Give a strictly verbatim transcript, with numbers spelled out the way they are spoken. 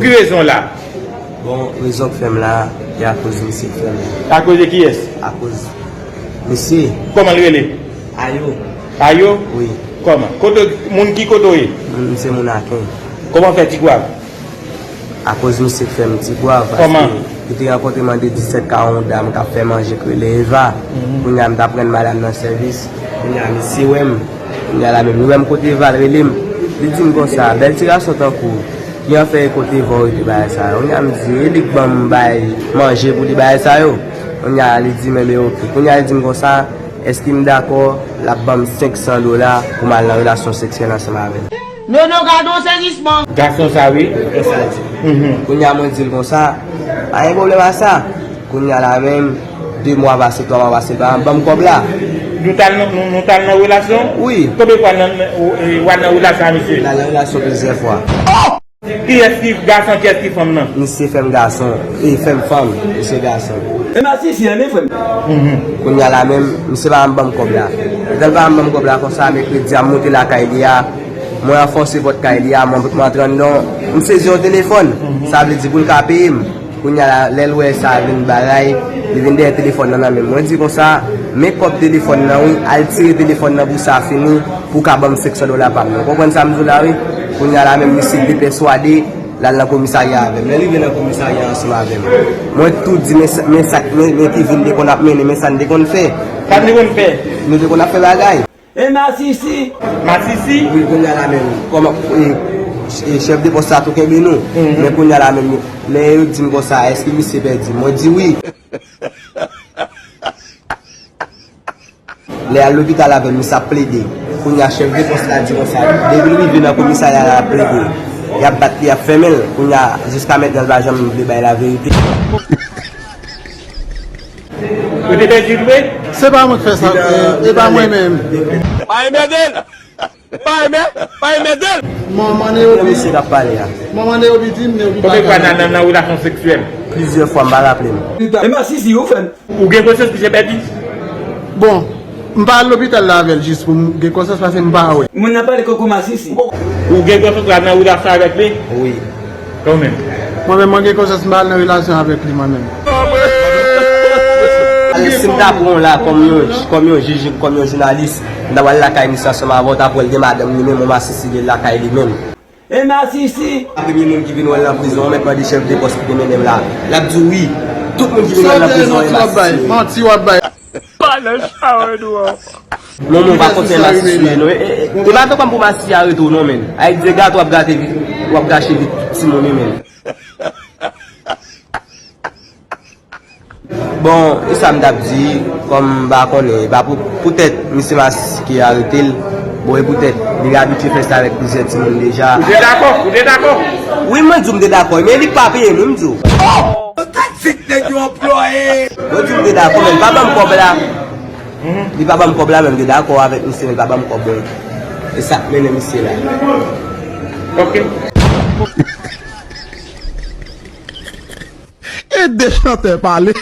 Ki rezon w la? Bon, rezon k fè m la, e akoz misye k fè m la. Akoz de kiyès? Akoz misye. Kòman l rele? Ayo. Ayo? Wi. Kòman? Kote, moun ki kote w ye? Moun, m se moun Aken. Kòman w fè Tigwav? Akoz misye k fè m Tigwav, paske li te rankontre m an de disèt ka yon dam k ap fè manje k rele Eva. Kounye a m t ap rann madanm nan sèvis. Kounye a misye wè m. Kounye a la menm li wè m kote Eva, l rele m. Li di m konsa, bèl ti gason tankou w, ki an fè e kote Eva w rete bagay sa yo? Kounye a m di, e li k ban m bay manje pou li bagay sa yo. Kounye a li di m, enben oke. Kounye a li di m konsa, èske m dakò l ap ban m senk san dola pou m al nan relasyon seksyèl ansanm avè l? Nono, gade yon sezisman! Gason sa wi. Konsa l di. Kounye a mwen di l konsa, pa gen pwoblèm a sa. Kounye a la menm, de mwa pase, twa mwa pase, l pa janm ban m kòb la. Nou t al nan, nou, nou t al nan relasyon? Wi. Konbyen fwa nan, nan, ou, e, w al nan relasyon a misye? N al nan relasyon plizyè fwa. Kiyès ki gason, kiyès ki fanm nan? Misye fè m gason, e fè m fanm, misye gason. E masisi an, men frè m. Kounye a la menm, misye pa janm ban m kòb la. Lè l pa janm ban m kòb la konsa, mèkredi a, m moute lakay li a. Mwen ranfòse pòt kay li a, mwen, mwen antre anndan, m sezi yon telefòn. Sa vle di pou l ka peye m. Kounye a la, lè l wè sa vin bagay, li vin dèyè telefòn nan nan men m. Mwen di konsa, men kòb telefòn nan wi, al tire telefòn nan pou sa fini, pou w ka ban m senk san dola pa m nan. Ou konprann sa m di w la wi? Kounye a la menm misye depèswade, l al nan komisarya avè m. Lè l rive nan komisarya ansanm avè m, mwen tou di, men sa, men sa, men, men ki vi n te konn ap mennen, men sa n te konn fè. Sa n te konn fè? Nou te konn ap fè bagay. E masisi! Masisi? Wi, kounye a la menm, kòman, e, e, chèf de pòs la tou kenbe nou. Men kounye a la menm, lè yo di m konsa, èske misye pèdi? Mwen di wi. Lè al lopital avè l, misye ap plede. Kounye a, chèf de pòs la di konsa, depi l rive nan komisarya la, l ap plede. Y ap bat li, y ap fèmen l. Kounye a, jiska mentnan, l pa janm vle bay laverite. Ou te pèdi l vre? Se pa mwen k fè sa, e, e pa mwen menm. Pa enmède l! Pa enmè-, pa enmède l! Manman Neobi. Misye k ap pale a. Manman Neobi di m, Neobi pa... Konbyen fwa nan, nan, nan relasyon seksyèl? Plizyè fwa, m pa raple m. E masisi, ou fè m. Ou gen konsyans misye pèdi? Bon, m pa al lopital la avè l jis pou m gen konsyans paske m pa wè. Moun nan pale koko masisi. Ou gen konsyans w al nan relasyon avèk li? Wi. Ou menm? Mwen menm, mwen gen konsyans m pa al nan relasyon avèk li, mwen menm. Ale, si m ta pran w la kòm yon, kòm yon jij, kòm yon jounalis, m ta pral lakay misye ansanm avè w, ta pran l gen madanm li menm, yon masisi li lakay li menm. E masisi! Premye moun ki vin wè l nan prizon an, mèt mande chèf de pòs ki te mennen m la. L ap di w wi. Tout moun ki vin wè l nan prizon an, e masisi. Manti w ap bay. Pa nan chawè nou an. Non, non, pa kontinye masisi non. E, e, e, e pa tankou m pou masisi arete w non, menn. Ay, dega tou w ap gate vi, w ap gache vi timoun wi, menn. Bon, e sa m t ap di, kòm m pa konnen, e pa pou, poutèt misye masisi ki arete l, bon, e poutèt li abitye fè sa avèk plizyè timoun deja. Ou te dakò? Ou te dakò? Wi, mwen di w m te dakò, men li k pa peye m wi, m di w. Taktik nèg yo anplwaye. Mwen di w m te dakò, men li pa ban m kòb la. Li pa ban m kòb la, men m te dakò avèk misye, men li pa ban m kòb mwen. E sa k mennen misye la. Ok. E de chantè pale.